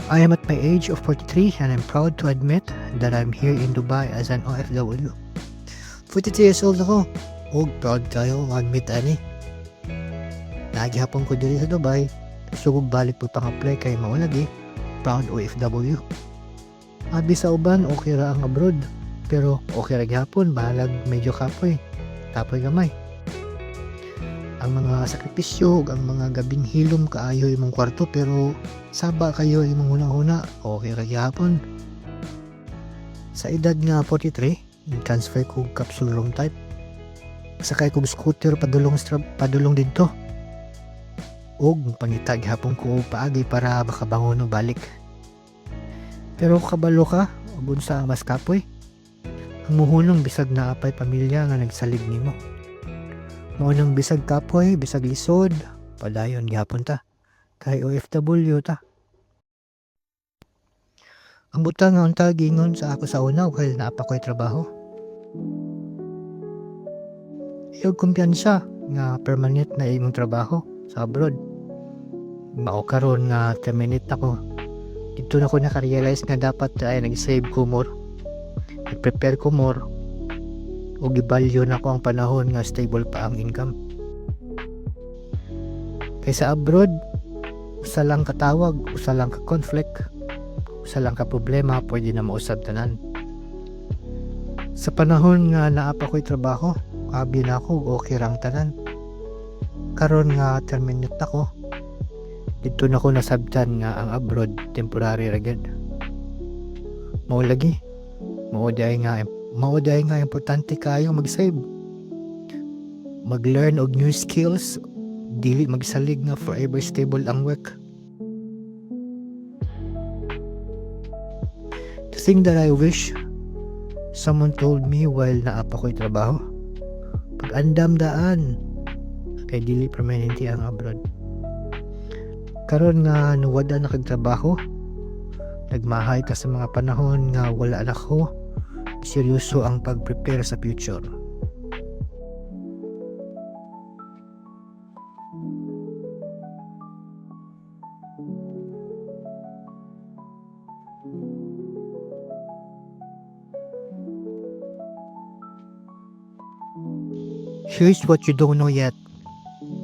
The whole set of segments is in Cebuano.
I am at my age of 43 and I'm proud to admit that I'm here in Dubai as an OFW. 43 years old ako. Og proud kaayo admit ani. Naa gihapon ko diri sa Dubai. Sugog balik po pang-apply kay mao lagi proud OFW. Abi sa uban, okay ra ang abroad. Pero okay ra gihapon, bahalag medyo kapoy. Kapoy gamay. Ang mga sakripisyo ug ang mga gabing hilom kaayo imong kwarto, pero saba kaayo imong hunahuna, okay ra gihapon. Sa edad nga 43, transfer ko og capsule room type. Sakay kog scooter padulong didto. Ug pangita gihapon ko og paagi para makabangon og balik. Pero kabalo ka ug unsa ang mas kapoy? Ang muhunong bisag naa pay pamilya nga nagsalig nimo. Mao nang bisag kapoy, bisag lisod, padayon gihapon ta. Kay OFW ta. Ang butang nga unta giingon sa ako sa una while naa pa ko'y trabaho. Ayaw kumpiyansa nga permanent na imong trabaho sa abroad. Mao karon nga terminate ako. Didto na ko naka-realize nga dapat ay nag-save ko more. Nag-prepare ko more ug i-value nako ang panahon nga stable pa ang income. Kay sa abroad, usa lang katawag, usa lang ka conflict, usa lang ka problema, pwede na mausab tanan. Sa panahon nga naa pa ko'y trabaho, abi nako okay rang tanan. Karon nga terminate ako, didto na ko nasabtan nga ang abroad temporary ra gyud. Mao lagi, mao diay nga importante kaayo mag-save. Mag-learn og new skills, dili magsalig nga forever stable ang work. The thing that I wish someone told me while naa pa ko'y trabaho. Pag-andam daan kay dili permanente ang abroad. Karon nga nuwad-an na kag trabaho, nagmahay ka sa mga panahon nga wala na ko, seryoso ang pag-prepare sa future. Here's what you don't know yet.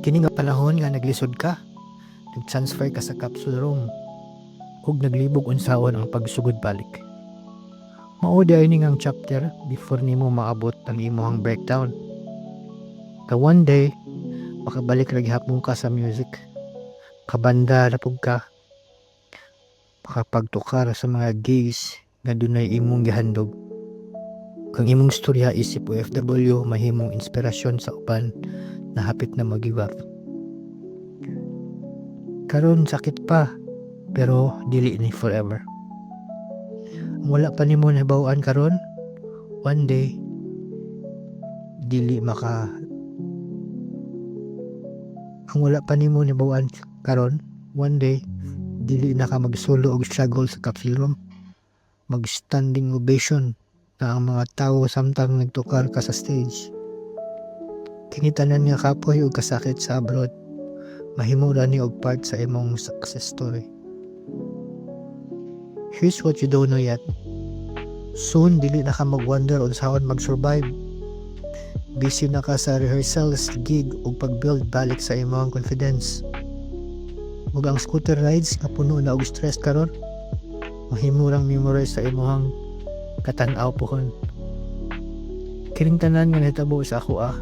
Kini nga panahon nga naglisod ka, nag-transfer ka sa capsule room, ug naglibog unsaon ang pagsugod balik. Mao diay ni ang chapter before nimo maabot ang imong breakdown. Ka one day, makabalik ra gihapon ka sa music. Kabanda na pud ka. Makapagtukar sa mga gigs nga dunay imong gihandog. Kang imong istorya isip OFW mahimong inspirasyon sa uban na hapit na mag-give up. Karon sakit pa, pero dili ni forever. Ang wala pa nimo nahibaw-an karon, one day dili maka ang wala pa nimo nahibaw-an karon, one day dili na ka magsulo og struggle sa capsule room. Mag standing ovation na ang mga tawo samtang nagtukar ka sa stage. Kini tanan nga kapoy ug kasakit sa abroad, mahimo ra ni og part sa imong success story. Here's what you don't know yet. Soon dili na ka mag-wonder unsaon mag-survive. Busy na ka sa rehearsals, gig ug pag-build balik sa imong confidence. Ug ang scooter rides nga puno na og stress karon, mahimo rang memorize sa imong katan-aw pohon. Kining tanan nga nahitabo sa ako ah.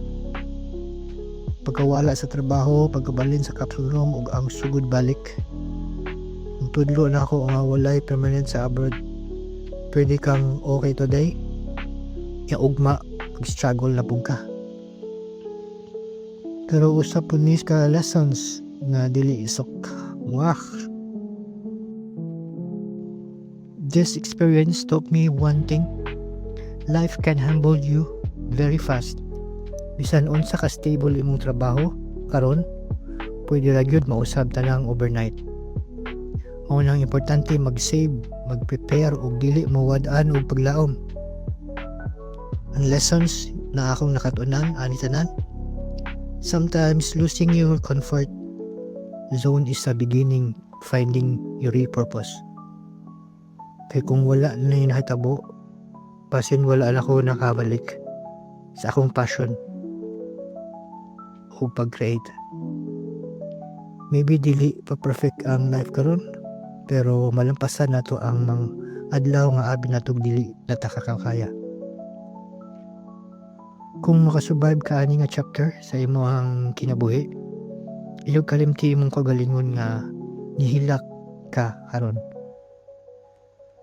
Pagkawala sa trabaho, pagkabalin sa capsule room ug ang sugod balik. Ang tudlo nako nga walay permanent sa abroad. Pwede kang okay today, ya ugma mag-struggle na pud ka. Pero usa pud ni ka lessons nga dili isok. Wah. This experience taught me one thing. Life can humble you very fast. Bisan unsa ka stable imong trabaho karon, pwede ra gyud mausab tanang overnight. Mao nang importante mag-save, mag-prepare ug dili mawad-an og paglaom. Ang lessons na akong nakat-unan ani tanan, sometimes losing your comfort zone is a beginning finding your real purpose. Kay kung wala na yung nahitabo, basin wala na ko nakabalik sa akong passion o pag-create. Maybe dili pa perfect ang life karon, pero malampasan nato ang mga adlaw nga abi natog dili na ta kakakaya. Kung makasurvive ka ani nga chapter sa imong kinabuhi, iyog kalimti imong kagalingon nga nihilak ka karon.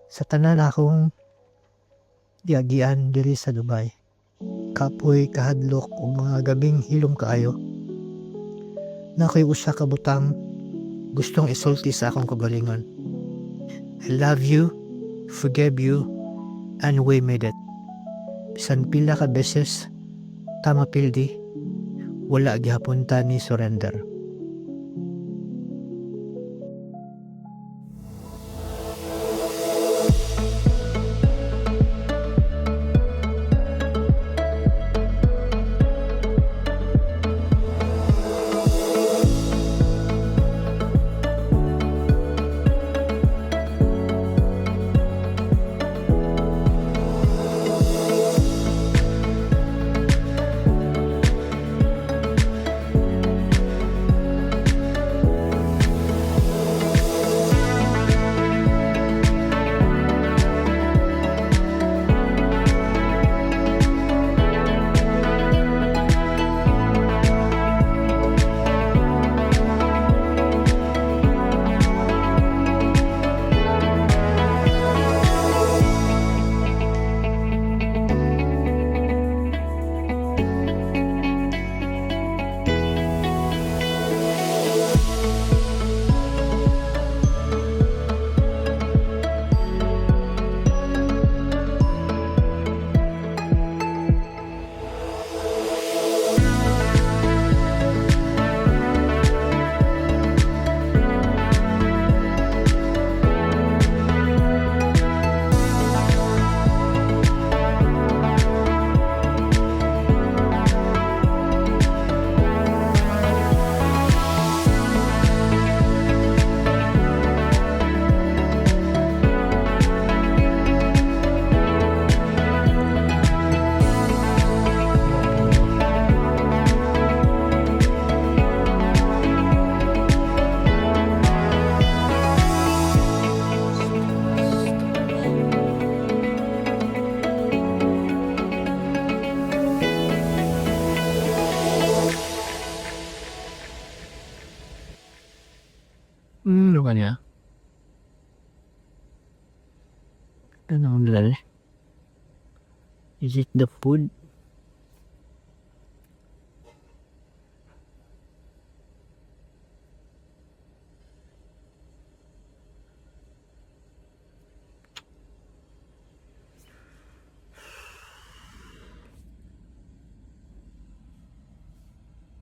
Sa tanan akong giagian diri sa Dubai, kapoy, kahadlok ug mga gabing hilom kaayo, naa koy usa ka butang gustong isulti sa akong kagalingon. I love you, forgive you, and we made it. Bisan pila ka beses ta mapildi, wala gihapon ta ni surrender. Ano kanya? Ano ang lali? Is it the food?